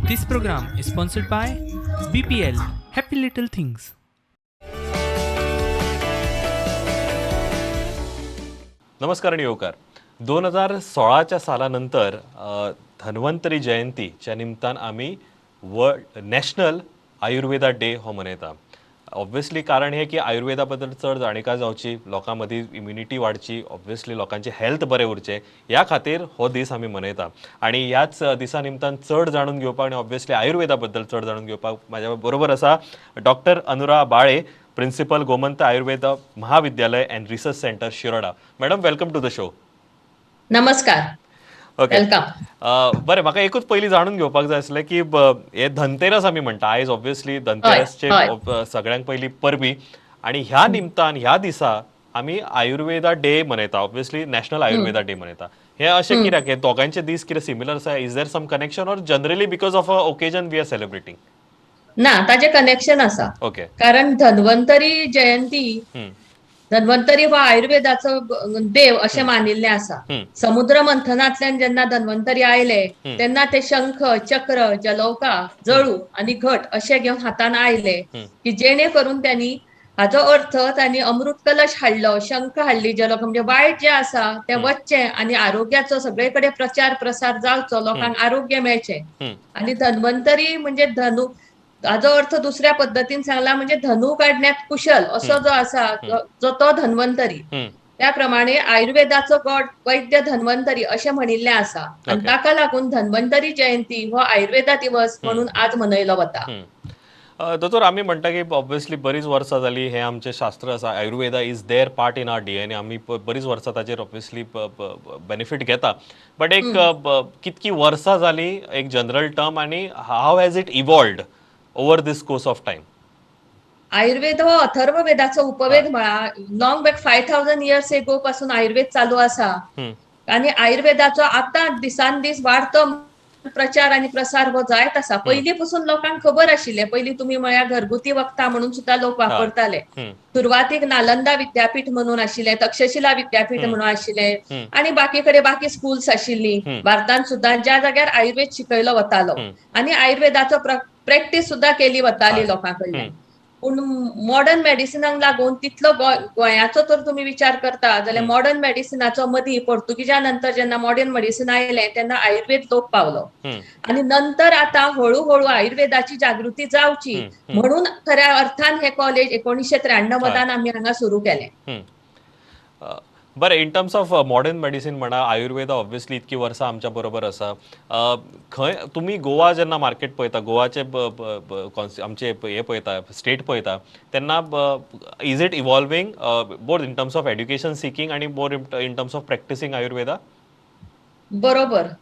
This program is sponsored by BPL Happy Little Things. नमस्कार आणि येवकार. 2016च्या सालानंतर धन्वंतरी जयंतीच्या निमतान आमी वर्ल्ड नॅशनल आयुर्वेदा डे हो मनयता. ऑब्वियसली कारण हें की आयुर्वेदा बद्दल चड जाणविकाय जावची, लोकां मदीं इम्युनिटी वाडची, ऑब्वियसली लोकांचें हेल्थ बरें उरचें ह्या खातीर हो दीस आमी मनयता. आनी ह्याच दिसा निमतान चड जाणून घेवपाक आनी ऑब्वियसली आयुर्वेदा बद्दल चड जाणून घेवपाक म्हाज्या बरोबर आसा डॉक्टर अनुरा बाळे, प्रिन्सिपल, गोमंत आयुर्वेद महाविद्यालय and research centre, Shiroda. Madam, welcome to the show. नमस्कार. ओके. Welcome. बरें, म्हाका एकूच पयलीं जाणून घेवपाक जाय आसलें की हे धनतेरस आमी म्हणटा आयज, ऑब्वियसली धनतेरसचे सगळ्यांत पयलीं परबी आनी ह्या निमतान ह्या दिसा आमी आयुर्वेदा डे मनयता, ऑब्वियसली नॅशनल आयुर्वेदा डे मनयता. हे अशें कित्याक? हे दोगांयचे दीस कितें सिमिलर आसा? Is there some connection or generally because of a occasion we are celebrating? ना, ताजे कनेक्शन आसा. कारण धन्वंतरी जयंती, धन्वंतरी हो आयुर्वेदाचो देव अशें मानिल्लें आसा. समुद्र मंथनांतल्यान जेन्ना धन्वंतरी आयले तेन्ना ते शंख, चक्र, जलौका, जळू आनी घट अशे घेवन हातान आयले की जेणे करून त्यांनी, हाजो अर्थ तांणी अमृत कलश हाडलो, शंख हाडली, जलौका, म्हणजे वायट जें आसा तें वचचें आनी आरोग्याचो सगळे कडेन प्रचार प्रसार जावचो, लोकांक आरोग्य मेळचें. आनी धन्वंतरी म्हणजे धनु, हाजो अर्थ दुसऱ्या पद्दतीन सांगला म्हणजे धनु काडण्यात कुशल असो जो आसा जो तो धन्वंतरी. त्या प्रमाणे आयुर्वेदाचो गॉड वैद्य धन्वंतरी अशें म्हणिल्लें आसा आनी ताका लागून धन्वंतरी जयंती हो आयुर्वेदा दिवस म्हणून आज मनयलो वता. दोतोर, आमी म्हणटा की ऑब्वियसली बरीच वर्सां जाली हें आमचें शास्त्र आसा, Ayurveda is there part in our DNA. आमी बरीच वर्सां ताचेर ऑब्वियसली बेनिफीट घेता, बट एक कितकी वर्सां जाली एक जनरल टर्म आनी how has it evolved over this course of time? Ayurveda हो अथर्व वेदाचो उपवेद म्हळा. Long back, 5000 years ago पासून आयुर्वेद चालू आसा आनी आयुर्वेदाचो आतां दिसान दीस वाडतो प्रचार आनी प्रसार हो जायत आसा. पयलीं पसून लोकांक खबर आशिल्लें. पयलीं तुमी म्हळ्यार घरगुती वखदां म्हणून सुद्दां लोक वापरताले. सुरवातीक नालंदा विद्यापीठ म्हणून आशिल्लें, तक्षशिला विद्यापीठ म्हणून आशिल्लें आनी बाकी कडेन बाकी स्कुल्स आशिल्लीं भारतांत सुद्दां, ज्या जाग्यार आयुर्वेद शिकयलो वतालो आनी आयुर्वेदाचो प्रॅक्टीस सुद्दां केली वताली लोकां कडल्यान. पूण मॉडर्न मेडिसिनाक लागून तितलो गोंयाचो तर तुमी विचार करता जाल्यार मॉडर्न मेडिसिनाचो मदीं पोर्तुगीजा नंतर जेन्ना मॉडर्न मेडिसिन आयलें तेन्ना आयुर्वेद लोप पावलो आनी नंतर आतां हळू हळू आयुर्वेदाची जागृती जावची म्हणून खऱ्या अर्थान हे कॉलेज 1993 मदान आमी हांगा सुरू केलें. बरें, in terms of modern medicine म्हणा, आयुर्वेदा ऑब्वियसली इतकी वर्सां आमच्या बरोबर आसा. खंय तुमी गोवा जेन्ना मार्केट पळयता, गोवाचे आमचे हे पळयता, स्टेट पळयता, तेन्ना is it evolving both in terms of education seeking आनी more in terms of practicing Ayurveda? बरोबर.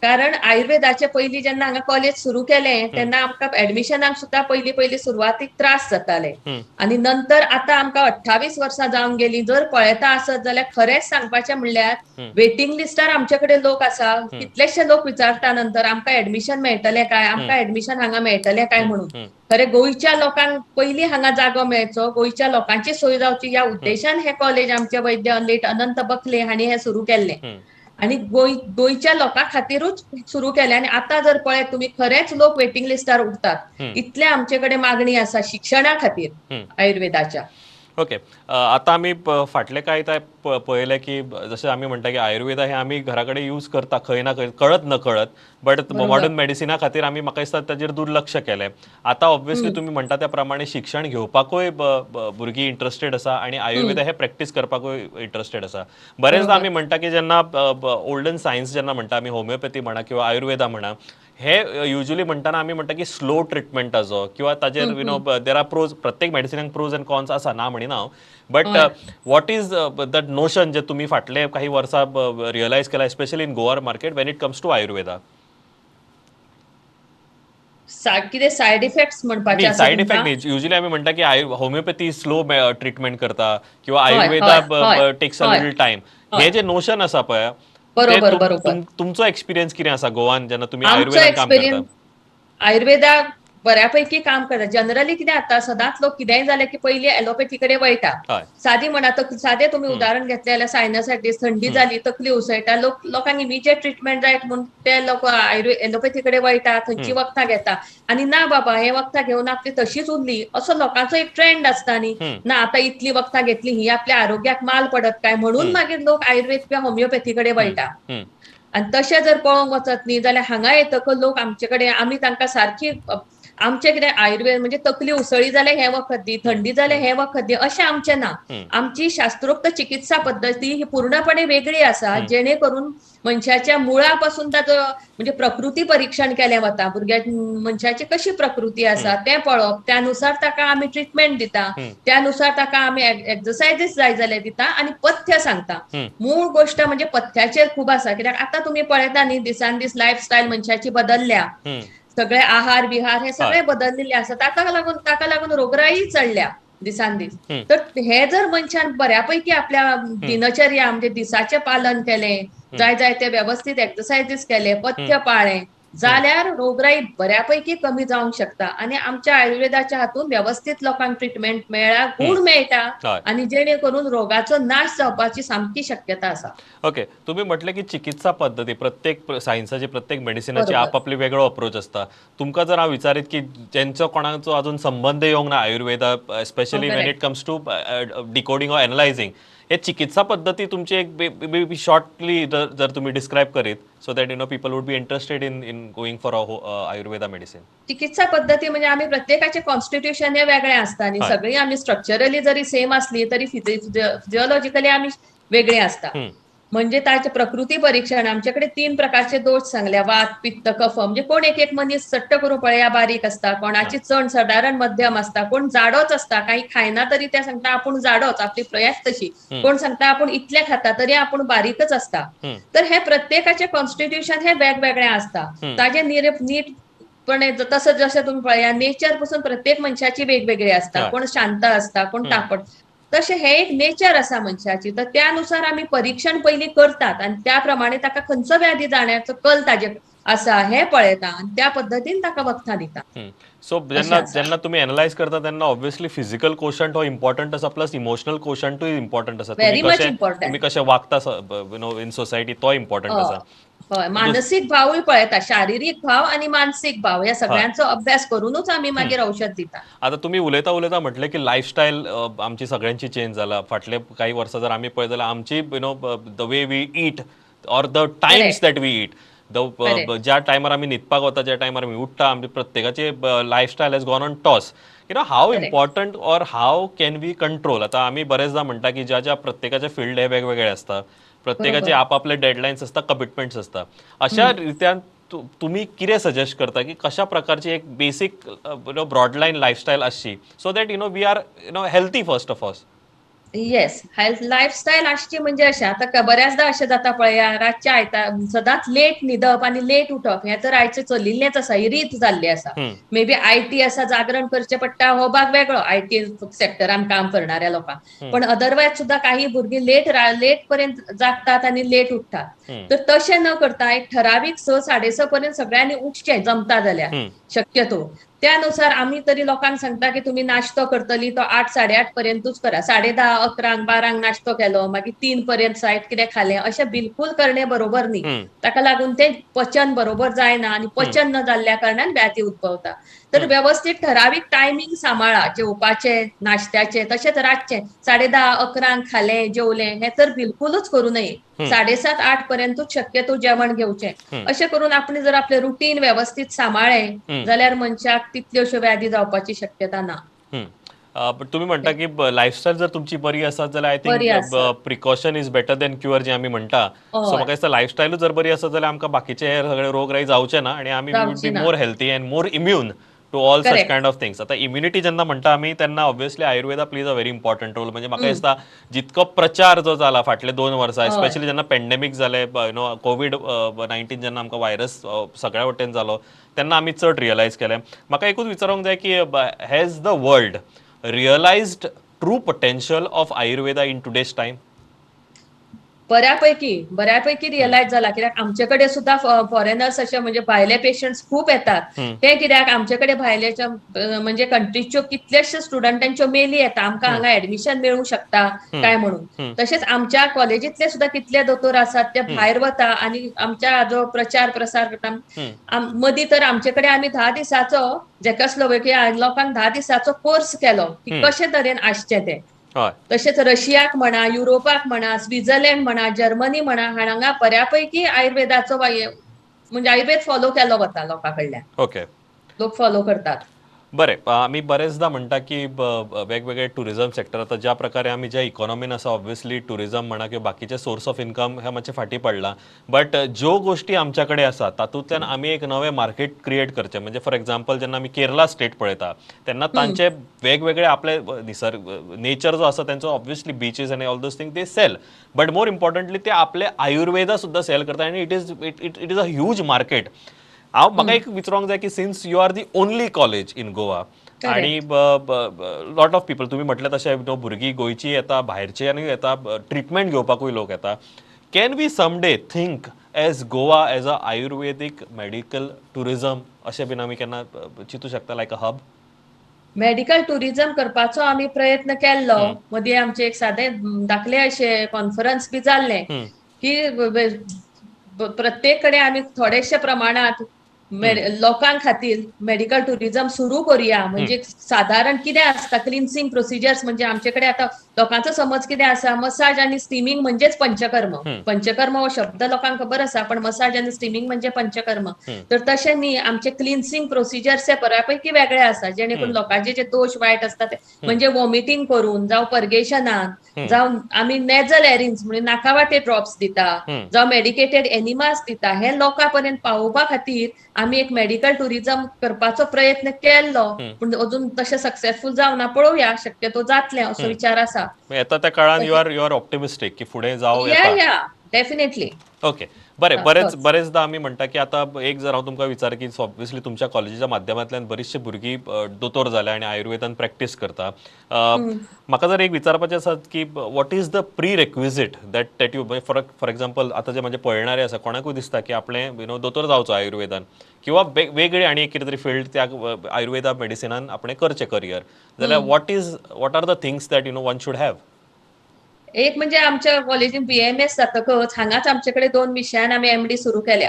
कारण आयुर्वेदाचे पयलीं जेन्ना हांगा कॉलेज सुरू केलें तेन्ना आमकां एडमिशनाक सुद्दां पयलीं पयलीं सुरवातीक त्रास जाताले आनी नंतर आतां आमकां 28 वर्सां जावन गेलीं. जर पळयता आसत जाल्यार खरेंच सांगपाचें म्हणल्यार वेटींग लिस्टार आमचे कडेन लोक आसा. कितलेशे लोक विचारता नंतर, आमकां एडमिशन मेळटलें काय, आमकां एडमिशन हांगा मेळटलें काय म्हणून. खरें गोंयच्या लोकांक पयलीं हांगा जागो मेळचो, गोंयच्या लोकांची सोय जावची ह्या उद्देशान हें कॉलेज आमचे वैद्य लेट अनंत बखले हांणी हें सुरू केल्लें आनी गोंयच्या लोकां खातीरूच सुरू केलें. आनी आतां जर पळयत तुमी, खरेंच लोक वेटींग लिस्टार उरतात, इतले आमचे कडेन मागणी आसा शिक्षणा खातीर आयुर्वेदाच्या. ओके, आतां आमी फाटले कांय पळयलें की जशें आमी म्हणटा की आयुर्वेदा हे आमी घरा कडेन यूज करता खंय ना खंय, कळत न कळत, बट मॉडर्न मेडिसिना खातीर आमी म्हाका दिसता ताजेर दुर्लक्ष केलें. आतां ऑब्वियसली तुमी म्हणटा त्या प्रमाणे शिक्षण घेवपाकूय भुरगीं इंट्रस्टेड आसा आनी आयुर्वेदा हे प्रॅक्टीस करपाकूय इंट्रस्टेड आसा. बरेचदा आमी म्हणटा की जेन्ना ओल्डन सायन्स जेन्ना म्हणटा आमी, होमिओपॅथी म्हणा किंवा आयुर्वेदा म्हणा, हे युजली म्हणटाना आमी म्हणटा की स्लो ट्रिटमेंटाचो किंवा ताजेर there are pros, प्रत्येक मेडिसिनाक प्रोज अँड कॉन्स आसा, ना म्हणिना हांव, but what is that notion जे तुमी फाटले काही वर्सां रियलायज केला, especially in Goa market when it comes to Ayurveda? कितें सायड इफेक्ट्स म्हणपाचे? सायड इफेक्ट न्ही, युजली आमी म्हणटा की होमिओपॅथी स्लो ट्रिटमेंट करता किंवा Ayurveda takes a little time. हे जे नोशन आसा पळय, बरोबर बरोबर तुमचो एक्सपिरियन्स कितें आसा गोवान जेन्ना तुमी आयुर्वेदान काम करता? आयुर्वेदा बऱ्यापैकी काम करता. जनरली कितें जाता, सदांच लोक कितेंय जालें की पयलीं एलोपॅथी कडेन वयता. सादी म्हणा, सादें तुमी उदाहरण घेतलें जाल्यार सायनसायटीस, थंडी जाली, तकली उसळटा, लोकांक इमिजिएट ट्रिटमेंट जाय म्हूण ते लोक एलोपॅथी कडेन वयता, थंयची वखदां घेता आनी ना बाबा हे वखदां घेवन आपली तशीच उरली असो लोकांचो एक ट्रेंड आसता न्ही. ना आतां इतली वखदां घेतली ही आपल्या आरोग्याक माल पडत काय म्हणून मागीर लोक आयुर्वेद किंवा होमिओपॅथी कडेन वयता. आनी तशें जर पळोवंक वचत न्ही जाल्यार हांगा येतकच लोक आमचे कडेन, आमी तांकां सारकी आमचे कितें आयुर्वेद म्हणजे तकली उसळी जाल्यार हें वखद दी, थंडी जाल्यार हें वखद दी, अशें आमचें ना. आमची शास्त्रोक्त चिकित्सा पद्दती ही पूर्णपणे वेगळी आसा, जेणे करून मनशाच्या मुळा पासून ताचो म्हणजे प्रकृती परीक्षण केलें वता, भुरग्या मनशाची कशी प्रकृती आसा तें पळोवप, त्यानुसार ताका आमी ट्रिटमेंट दिता, त्यानुसार ताका आमी एक्सरसायजीस जाय जाल्यार दिता आनी पथ्य सांगता. मूळ गोश्ट म्हणजे पथ्याचेर खूब आसा, कित्याक आतां तुमी पळयता न्ही दिसान दीस लायफस्टायल मनशाची बदलल्या, सगळे आहार विहार हे सगळे बदललेले आसा, ताका लागून रोगराई चडल्या दिसान दीस. तर हे जर मनशान बऱ्यापैकी आपल्या दिनचर्या म्हणजे दिसाचें पालन केलें, जाय जाय ते वेवस्थीत एक्सरसायजीस केले, पथ्य पाळ्ळें जाल्यार रोगराई बऱ्यापैकी कमी जावंक शकता. आनी आमच्या आयुर्वेदाच्या हातून वेवस्थीत लोकांक ट्रिटमेंट मेळ्ळा, गूण मेळटा आनी जेणे करून रोगाचो नाश जावपाची सामकी शक्यता आसा. ओके, तुम्ही म्हटलें की चिकित्सा पद्दती प्रत्येक सायन्साची, प्रत्येक मेडिसिनाची आपापली वेगळो अप्रोच आसता. तुमकां जर हांव विचारीत की जेंचो कोणाचो अजून संबंद येवंक ना Ayurveda, especially when it comes to decoding or analysing, हे चिकित्सा पद्दती तुमची एक शॉर्टली जर तुम्ही डिस्क्रायब करीत so that you know people would be interested in going for Ayurveda medicine. चिकित्सा पद्दती म्हणजे आमी प्रत्येकाचे कॉन्स्टिट्यूशन हे वेगळें आसता आनी सगळीं आमी स्ट्रक्चरली जरी सेम आसली तरी फिजियोलॉजिकली आमी वेगळे आसता. म्हणजे ताचे प्रकृती परीक्षण, आमचे कडेन 3 प्रकारचे दोश सांगल्या, वात, पित्त, कफ. म्हणजे कोण एक एक मनीस सट्ट करून पळया बारीक आसता, कोणाची चण सादारण मध्यम आसता, कोण जाडोच आसता, काही खायना तरी ते सांगता आपूण जाडोच, आपली प्रयास तशी, कोण सांगता आपूण इतलें खाता तरी आपूण बारीकच आसता. तर हे प्रत्येकाचे कॉन्स्टिट्यूशन हे वेगवेगळे आसता, ताजे नीटपणे तसं जशें तुमी पळया नेचर पसून प्रत्येक मनशाची वेगवेगळी आसता, कोण शांत आसता, कोण तापट, तशें हे एक नेचर आसा मनशाची. तर त्यानुसार आमी परीक्षण पयलीं करतात आनी त्या प्रमाणे ताका खंयचो व्याधी जाण्याचो कल ताजे आसा हे पळयता आनी त्या पद्दतीन ताका वखदां दिता. सो जेन्ना जेन्ना तुमी एनलायज करता तेन्ना ऑब्वियसली फिजिकल कोशंट हो इम्पॉर्टंट आसा, प्लस इमोशनल कोशंटूय इम्पॉर्टंट आसा. तुम्ही कशें कशें वागता you know in society तो इम्पॉर्टंट आसा. हय, मानसीक भावूय पळयता, शारिरीक भाव आनी मानसीक भाव ह्या सगळ्यांचो अभ्यास करूनच आमी मागीर औषध दिता. आता तुम्ही उलयता उलयता म्हटलें की लायफस्टायल आमची सगळ्यांची चेंज जाला. फाटले काही वर्सां जर आमी पळयत जाल्यार आमची you know the way we eat or the times that we eat, the ज्या टायमार आमी न्हिदपाक वता, ज्या टायमार आमी उठ्ठा, आमची प्रत्येकाची lifestyle has gone on toss. You know how important or how can we control. आता आमी बरेचदा म्हणटा की ज्या ज्या प्रत्येकाचे फिल्ड हे वेगवेगळे आसता, प्रत्येकाचे आपापले डेडलायन्स आसता, कमिटमेंट्स आसता, अशा रित्यान तुम्ही कितें सजेस्ट करता की कशा प्रकारची एक basic you know broadline lifestyle आसची so that you know we are you know healthy first of all. Yes, lifestyle आसची म्हणजे अशें आतां बऱ्याचदा अशें जाता पळया, रातचें आयता सदांच लेट न्हिदप आनी लेट उठप हें तर आयचें चलिल्लेंच आसा, ही रीत जाल्ली आसा. मे बी IT आसा, जागरण करचें पडटा, हो भाग वेगळो IT सेक्टरान काम करणाऱ्या लोकांक, पण अदरवायज सुद्दां काही भुरगीं लेट लेट पर्यंत जागतात आनी लेट उठ्ठात. तर तशें न करता एक ठरावीक 6 साडे 6 पर्यंत सगळ्यांनी उठचें जमता जाल्यार शक्यतो. त्यानुसार आमी तरी लोकांक सांगता की तुमी नाश्तो करतली तो 8 साडे 8 पर्यंतूच करा. 10:30 11 12 नाश्तो केलो, मागीर 3 पर्यंत सायड कितें खालें, अशें बिलकूल करणे बरोबर न्ही. ताका लागून तें पचन बरोबर जायना आनी पचन न जाल्ल्या कारणान व्याधी उद्भवता. तर व्यवस्थीत ठरावीक टायमींग सांबाळा जेवपाचें, नाश्त्याचें, तशेंच रातचें 10:30 11 खालें जेवलें हें तर बिलकूलच करूं नये. 7:30 8 पर्यंतूच शक्यतो जेवण घेवचें. अशें करून आपण जर आपलें रुटीन व्यवस्थीत सांबाळ्ळें जाल्यार मनशाक तितल्यो अश्यो व्याधी जावपाची शक्यता ना. तुम्ही म्हणता की लायफस्टायल जर तुमची बरी आसत जाल्यार I think precaution is better than cure जे आमी म्हणटा. सो म्हाका दिसता लायफस्टायलूच जर बरी आसत जाल्यार आमकां बाकीचे हे सगळे रोगराई जावचे ना आनी आमी would be more healthy and more immune to all such kind of things. आता इम्युनिटी जेन्ना म्हणटा आमी तेन्ना obviously Ayurveda plays a very important role. म्हणजे म्हाका दिसता जितको प्रचार जो जाला फाटले 2 वर्सां, एस्पेशली जेन्ना पेंडेमीक जालें, you know कोवीड-19 जेन्ना आमकां व्हायरस सगळ्या वटेन जालो तेन्ना आमी चड रियलायज केलें. म्हाका एकूच विचारूंक जाय की has the world realised true potential of Ayurveda in today's time? बऱ्यापैकी बऱ्यापैकी रियलायज जाला, कित्याक आमचे कडेन सुद्दां फॉरेनर्स अशे म्हणजे भायले पेशंट्स खूब येतात. ते कित्याक आमचे कडेन भायल्याच्या म्हणजे कंट्रीच्यो कितलेशे स्टुडंटांच्यो मेली येता, आमकां हांगा एडमिशन मेळूंक शकता काय म्हणून. तशेंच आमच्या कॉलेजींतले सुद्दां कितले दोतोर आसात ते भायर वता आनी आमच्या जो प्रचार प्रसार करता. मदीं तर आमचे कडेन आमी 10 दिसाचो जेकस्लोवेकिया लोकांक 10 दिसाचो कोर्स केलो की कशे तरेन आसचें तें. तशेंच रशियाक म्हणा, युरोपाक म्हणा, स्वित्झर्लंड म्हणा, जर्मनी म्हणा, हांगा बऱ्यापैकी आयुर्वेदाचो म्हणजे आयुर्वेद फॉलो केलो वता लोकां कडल्यान. ओके, लोक फॉलो करतात. बरें, आमी बरेचदा म्हणटा की वेगवेगळे टुरिझम सेक्टर आतां ज्या प्रकारे आमी ज्या इकॉनॉमीन आसा, ऑब्वियसली टुरिझम म्हणा किंवा बाकीचे सोर्स ऑफ इन्कम हे मातशें फाटीं पडलां, बट ज्यो गोश्टी आमच्या कडेन आसा तातूंतल्यान आमी एक नवें मार्केट क्रिएट करचें. म्हणजे फॉर एग्जाम्पल जेन्ना आमी केरला स्टेट पळयता तेन्ना तांचे वेगवेगळे आपले निसर्ग नेचर जो आसा तेंचो, ऑब्वियसली बिचीस आनी all those thing they sell, but more importantly ते आपले आयुर्वेदा सुद्दां सेल करता आनी it is a huge market. हांव म्हाका एक विचारूंक जाय की since you are the only college in Goa आणि लॉट ऑफ पिपल, तुम्ही म्हटलें तशें नो भुरगीं गोंयची येता, भायरची आनी येता, ट्रिटमेंट घेवपाकूय लोक येता. Can we someday think as Goa as a Ayurvedic medical tourism अशें बीन आमी केन्ना चिंतू शकता, लायक अ हब? मेडिकल टुरिझम करपाचो आमी प्रयत्न केल्लो. मदीं आमचे एक सादें दाखले अशें कॉन्फरन्स बी जाल्लें की प्रत्येक कडेन आमी थोडेशे प्रमाणांत लोकां खातीर मेडिकल टुरिझम सुरू करूया. म्हणजे सादारण कितें आसता क्लिन्सिंग प्रोसिजर्स, म्हणजे आमचे कडेन आतां लोकांचो समज कितें आसा, मसाज आनी स्टिमींग म्हणजेच पंचकर्म. पंचकर्म हो शब्द लोकांक खबर आसा, पण मसाज आनी स्टिमींग म्हणजे पंचकर्म. तर तशें न्ही, आमचे क्लिन्सिंग प्रोसिजर्स हे बऱ्यापैकी वेगळे आसा, जेणे करून लोकांचे जे दोश वायट आसता ते म्हणजे वॉमिटींग करून जावं परगेशनान, जावं आमी नेजल एरिन्स म्हणजे नाकावाटे ड्रॉप्स दिता, जावं मेडिकेटेड एनिमास दिता, हे लोकां पर्यंत पावोवपा खातीर आमी एक मेडिकल टुरिझम करपाचो प्रयत्न केल्लो, पूण अजून तशें सक्सेसफूल जावना. पळोवया, शक्यतो जातलें असो विचार आसा. येता त्या काळान you are optimistic की फुडें जावं येता? या, डेफिनेटली. ओके, बरें. बरेचदा आमी म्हणटा की आतां एक जर हांव तुमकां विचार की ऑब्वियसली तुमच्या कॉलेजीच्या माध्यमांतल्यान बरीचशी भुरगीं दोतोर जाल्या आनी आयुर्वेदान प्रॅक्टीस करता. म्हाका जर एक विचारपाचें आसा की what is the prerequisite that you, for example आतां जे म्हजे पळयणारे आसा कोणाकूय दिसता की आपणें you know दोतोर जावचो आयुर्वेदान किंवा वेगळी आनी एक कितें तरी फिल्ड त्या आयुर्वेदा मेडिसिनान आपणें करचें करियर, जाल्यार what are the things that you know one should have? एक म्हणजे आमच्या कॉलेजीन बीएमएस जातकच हांगाच आमचे कडेन 2 विशयान आमी एमडी सुरू केल्या.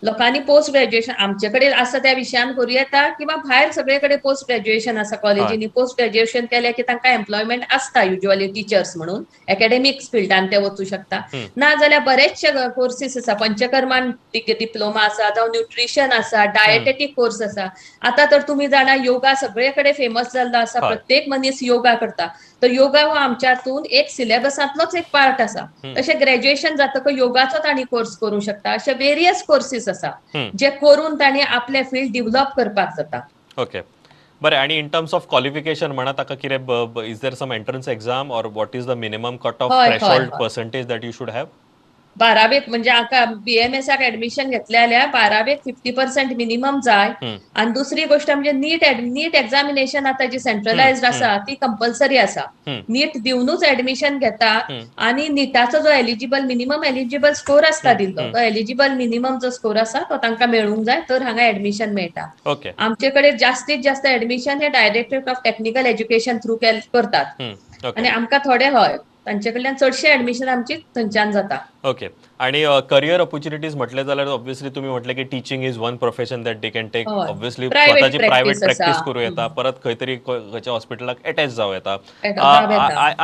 लोकांनी पोस्ट ग्रॅज्युएशन आमचे कडेन आसा त्या विशयान करूं येता किंवा भायर सगळे कडेन पोस्ट ग्रॅज्युएशन आसा कॉलेजींनी. पोस्ट ग्रॅज्युएशन केलें की तांकां एम्प्लॉयमेंट आसता युज्युअली टिचर्स म्हणून, एकेडेमिक्स फिल्डान ते वचूं शकता. ना जाल्यार बरेचशे कोर्सीस आसा, पंचकर्मान डिप्लोमा आसा, जावं न्युट्रिशन आसा, डायटेटीक कोर्स आसा. आतां तर तुमी जाणा योगा सगळे कडेन फेमस जाल्लो आसा, प्रत्येक मनीस योगा करता. तर योगा हो आमच्यातून एक सिलेबसांतलोच एक पार्ट आसा. तशें ग्रॅज्युएशन जातकच योगाचो तांणी कोर्स करूं शकता. अशे वेरियस कोर्सीस आसा जे करून तांणी आपलें फिल्ड डिव्हलप करपाक जाता. ओके, बरें. आनी इन टर्म्स ऑफ क्वॉलिफिकेशन म्हणा ताका कितें, is there some entrance exam or what is the minimum cut off threshold percentage that you should have? 12वेक म्हणजे आका बीएमएसाक एडमिशन घेतले जाल्यार 12वेक 50% मिनिमम जाय. आनी दुसरी गोष्ट म्हणजे नीट एग्जामिनेशन आतां जी सेंट्रलायज्ड आसा ती कंपल्सरी आसा. नीट दिवनूच एडमिशन घेता आनी निटाचो जो एलिजिबल मिनिमम एलिजिबल स्कोर आसता दिल्लो, तो एलिजिबल मिनिमम जो स्कोर आसा तो तांकां मेळूंक जाय तर हांगा एडमिशन मेळटा. आमचे कडेन जास्तीत जास्त एडमिशन हे directorate of technical education through करतात आनी आमकां थोडे हय तांचे कडल्यान चडशे एडमिशन आमची थंयच्यान जाता. ओके, आनी करियर ऑपॉर्च्युनिटीज म्हटलें जाल्यार ऑब्वियसली तुमी म्हटलें की teaching is one profession that they can take, obviously स्वताची प्रायव्हेट प्रॅक्टीस करूं येता, परत खंय तरी खंयच्या हॉस्पिटलाक एटॅच जावं येता.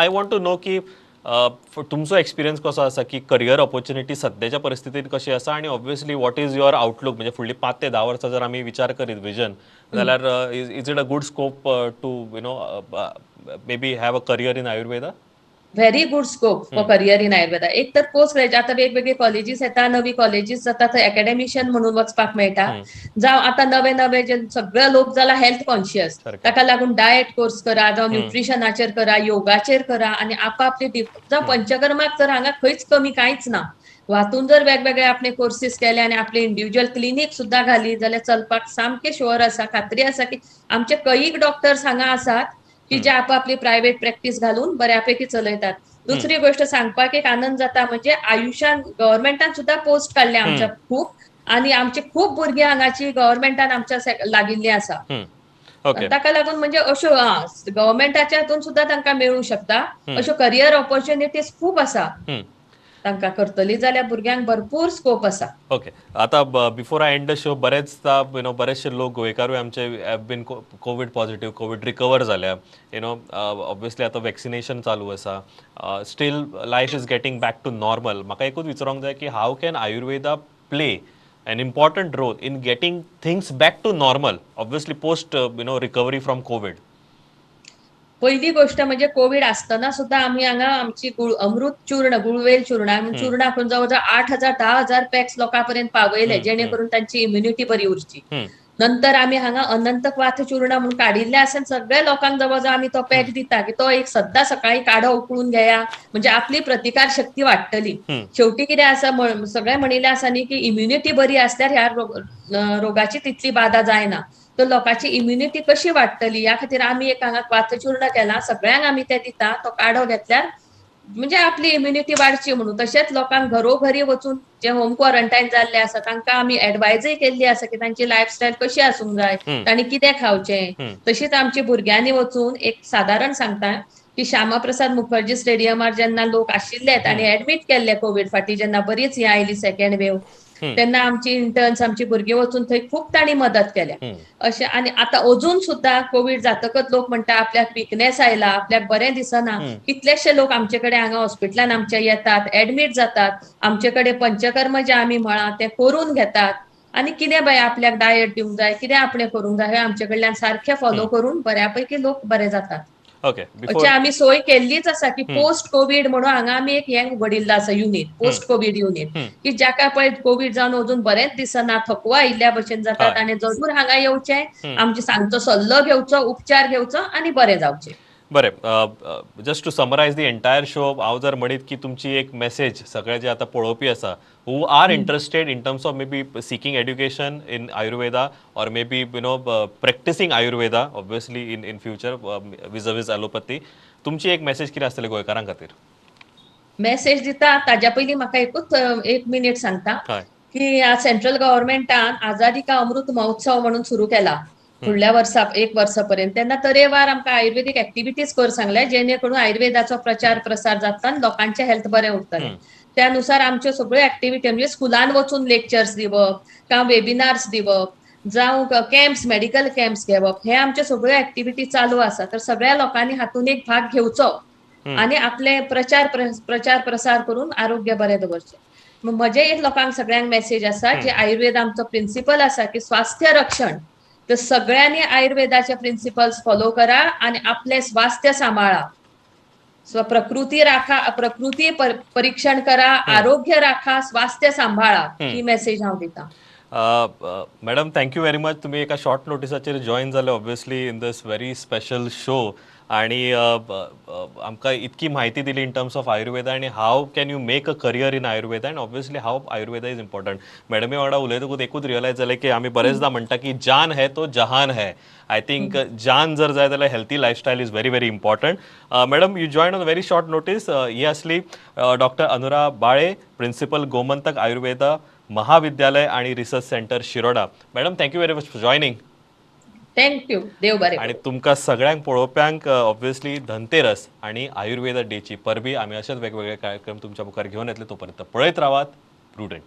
I want to know की तुमचो एक्सपिरियन्स कसो आसा की करियर ऑपॉर्च्युनिटी सद्याच्या परिस्थितीत कशी आसा आनी obviously what is your outlook, म्हणजे फुडली 5 ते 10 वर्सां जर आमी विचार करीत विजन जाल्यार is it a good scope to you know maybe have a career in Ayurveda? Very good scope for career in Ayurveda. एक तर पोस्ट ग्रॅज्युएट आतां वेगवेगळे कॉलेजीस येता, नवी कॉलेजीस जाता थंय एकेडेमिशियन म्हणून वचपाक मेळटा. जावं आतां नवे नवे जे सगळे लोक जाला हेल्थ कॉन्शियस, ताका लागून डायट कोर्स करा, जावं न्युट्रिशनाचेर करा, योगाचेर करा आनी आपापली जावं पंचकर्माक तर हांगा खंयच कमी कांयच ना. हातून जर वेगवेगळे आपले कोर्सीस केले आनी आपले इंडिव्हिज्युअल क्लिनीक सुद्दां घाली जाल्यार चलपाक सामकें शुअर आसा. खात्री आसा की आमचे कैक डॉक्टर्स हांगा आसात की जे आपापली प्रायव्हेट प्रॅक्टीस घालून बऱ्यापैकी चलयतात. दुसरी गोष्ट सांगपाक एक आनंद जाता म्हणजे आयुषान गव्हर्मेंटान सुद्दां पोस्ट काडले आमच्या खूप आणि आमची खूप भुरगीं हांगाची गव्हर्मेंटान आमच्या लागिल्ली आसा. ताका लागून म्हणजे अश्यो गव्हर्मेंटाच्या हातून सुद्दां तांकां मेळूं शकता. अश्यो करियर ऑपॉर्च्युनिटीज खूब आसा, तांकां करतली जाल्यार भुरग्यांक भरपूर स्कोप आसा. ओके, आता before I end the show, बरेचदा you know बरेचशे लोक गोंयकारूय आमचे have been COVID positive, COVID recover जाल्या, you know obviously आतां वॅक्सिनेशन चालू आसा, still life is getting back to normal. म्हाका एकूच विचारूंक जाय की how can Ayurveda play an important role in getting things back to normal, obviously post recovery from COVID? पहिली गोष्ट म्हणजे कोविड असताना सुद्धा आम्ही हांगा आमची अमृत चूर्ण, गुळवेल चूर्ण, चूर्ण करून जवळजवळ 8,000 10,000 पॅक्स लोकांपर्यंत पावयले, जेणेकरून त्यांची इम्युनिटी बरी उरची. नंतर आम्ही हांगा अनंत क्वाथ चूर्ण म्हणून काडिल्ले आसा, सगळ्या लोकांक जवळजवळ आमी तो पॅक दिता की तो एक सद्दां सकाळी काढो उकळून घेया, म्हणजे आपली प्रतिकार शक्ती वाडटली. शेवटी कितें आसा, सगळे म्हणिल्लें आसा न्ही की इम्युनिटी बरी आसल्यार ह्या रोगाची तितली बाधा जायना. तर लोकांची इम्युनिटी कशी वाडटली ह्या खातीर आमी एक हांगा क्वाथचूर्ण केला, सगळ्यांक आमी ते दिता. तो काढो घेतल्यार म्हणजे आपली इम्युनिटी वाडची म्हणून. तशेंच लोकांक घरोघरी वचून जे होम क्वॉरंटायन जाल्ले आसा तांकां आमी एडवायजय केल्ली आसा की तांची लायफस्टायल कशी आसूंक जाय, तांणी कितें खावचें. तशीच आमच्या भुरग्यांनी वचून एक सादारण सांगता की श्यामाप्रसाद मुखर्जी स्टेडियमार जेन्ना लोक आशिल्ले तांणी एडमीट केल्ले कोवीड फाटी, जेन्ना बरीच ही आयली सेकंड वेव, तेन्ना आमची इंटर्न्स, आमची भुरगीं वचून थंय खूब तांणी मदत केल्या अशें. आनी आतां अजून सुद्दां कोवीड जातकच लोक म्हणटा आपल्याक विकनेस आयला, आपल्याक बरें दिसना. कितलेशे लोक आमचे कडेन हांगा हॉस्पिटलान आमच्या येतात, एडमीट जातात, आमचे कडेन पंचकर्म जे आमी म्हळां तें करून घेतात आनी कितें बाय आपल्याक डायट दिवंक जाय, कितें आपणें करूंक जाय, हें आमचे कडल्यान सारकें फॉलो करून बऱ्यापैकी लोक बरे जातात. अशें आमी सोय केल्लीच आसा की पोस्ट कोवीड म्हणून हांगा आमी एक हें उगडिल्लो आसा युनीट, पोस्ट कोवीड युनीट, की जाका पळय कोवीड जावन अजून बरेंच दिसना, थकवो आयिल्ल्या भशेन जाता, ताणें जरूर हांगा येवचें, आमचे सांगचो सल्लो घेवचो, उपचार घेवचो आनी बरें जावचें. बरें, just to summarise the entire show, हांव जर म्हणीत की तुमची एक मेसेज सगळे जे आतां पळोवपी आसा who are interested in terms of maybe seeking education in Ayurveda or maybe practicing Ayurveda obviously in future vis-a-vis allopathy, तुमची एक मेसेज कितें आसतली गोंयकारां खातीर? मेसेज दिता ताज्या पयलीं म्हाका एकूच एक मिनीट सांगता की सेंट्रल गव्हर्मेंटान आझादी का अमृत महोत्सव म्हणून सुरू केला फुडल्या वर्सा एक वर्सापर्यंत. तेन्ना तरेवार आमकां आयुर्वेदीक एक्टिविटीज कर सांगले जेणे करून आयुर्वेदाचो प्रचार प्रसार जाता आनी लोकांचें हेल्थ बरें उरतलें. त्यानुसार आमच्यो सगळ्यो एक्टिविटी म्हणजे स्कुलान वचून लेक्चर्स दिवप, जावं वेबिनार्स दिवप, जावं कॅम्प्स, मेडिकल कॅम्प्स घेवप, हे आमच्यो सगळ्यो एक्टिविटी चालू आसा. तर सगळ्या लोकांनी हातून एक भाग घेवचो आनी आपले प्रचार प्रचार प्रसार करून आरोग्य बरें दवरचें. म्हजें एक लोकांक सगळ्यांक मेसेज आसा की आयुर्वेद आमचो प्रिंसिपल आसा की स्वास्थ्य रक्षण, तर सगळ्यांनी आयुर्वेदाचे प्रिंसिपल्स फॉलो करा आणि आपले स्वास्थ्य सांभाळा, स्वप्रकृती राखा, प्रकृती परीक्षण करा, आरोग्य राखा, स्वास्थ्य सांभाळा, ही मेसेज हांव दिता. Madam, thank you very much. तुम्ही एका शॉर्ट नोटिसाचेर जॉईन जाले obviously in this very special show आणि आमकां इतकी म्हायती दिली इन टर्म्स ऑफ आयुर्वेदा आनी how can you make a career in Ayurveda and obviously how Ayurveda is important. मॅडमी वांगडा उलयतकूच एकूच रियलायज जालें की आमी बरेचदा म्हणटा की जान है तो जहान है. I think जान जर जाय जाल्यार healthy lifestyle is very very important. Madam, you join on very short notice. ही आसली डॉक्टर अनुरा बाळे, प्रिन्सिपल गोमंतक आयुर्वेदा महाविद्यालय आणि research centre Shiroda. Madam, thank you very much for joining. Thank you, देव बरें. आणि तुमकां सगळ्यांक पळोवप्यांक ऑब्वियसली धनतेरस आणि आयुर्वेदा डेची परबी. आमी अशेच वेगवेगळे कार्यक्रम तुमच्या मुखार घेवन येतले, तोपर्यंत पळयत रावात Prudent.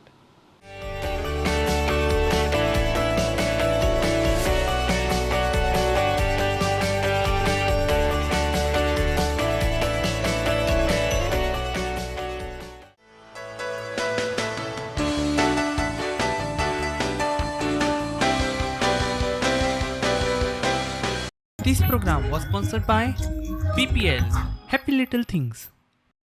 This program was sponsored by BPL, Happy Little Things.